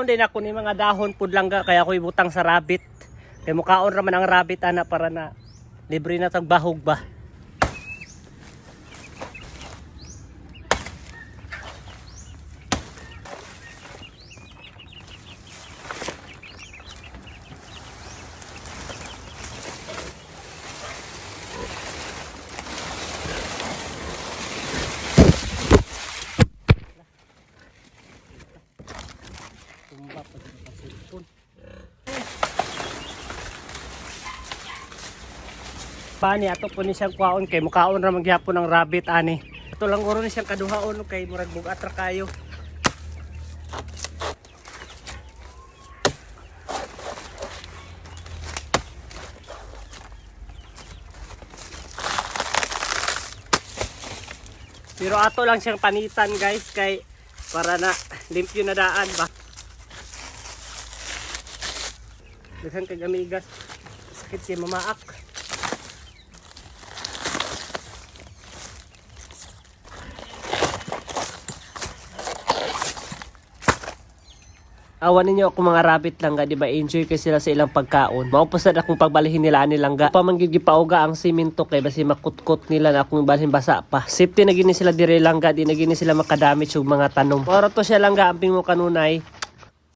Din ako ni mga dahon pud langga kaya ako ibutang sa rabbit. Kay mukaon ra man ang rabbit ana para na libre na tag bahog ba. Tumba pa dito sa cellphone. Pani ato po ni siyang kuhaon kay mukaon ra man gyapon ang rabbit ani. Ato lang guro ni siyang kaduhaon kay murag bugat ra kayo. Pero ato lang siyang panitan, guys, kay para na limpyo na daan ba. Daghan kag amigas. Sakit kay mamaak. Awan ninyo ako mga rabbit langga, di ba? Enjoy kay sila sa ilang pagkaon. Mao pa sad akong pagbalihin nila ani langga. Pa man gyud gipauga ang simento kay basi makutkot nila na akong balhin basa pa. Safety na gini sila dire langga, di na gini sila makadamage og mga tanom. Oro to siya langga, amping mo kanunay.